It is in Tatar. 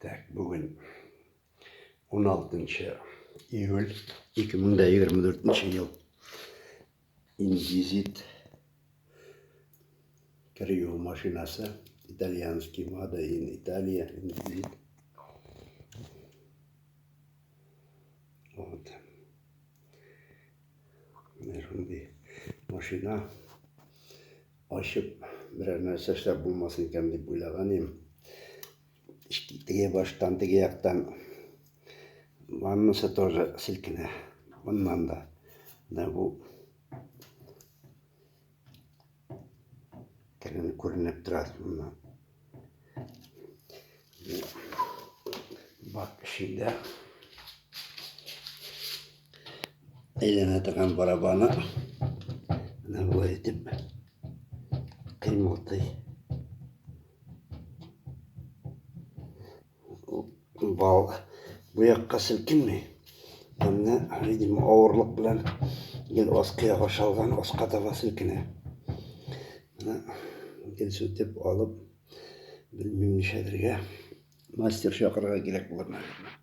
Так, бүген 16 июль 2024 ел. Индизит кер юу машинасы, итальянский Мада in Италия, Индизит. Вот. Менә шундый машина ачып берәр нәрсә эшләп булмасын икән дип уйлаган идем. Теге баштан, теге яктан ваннасы тоже селкенә. Моннан да. Менә бу күренеп тора моннан. Бак эчендә әйләнә торган барабаны менә болай итеп кыймылдый. Бал бу якка селкенми. Ә менә, видимо, авырлык белән гел аскы ягы ашалган, аска таба селкенә. Менә гел сүтеп алып, белмим ничәдергә. Мастер чакырырга кирәк булыр, наверное.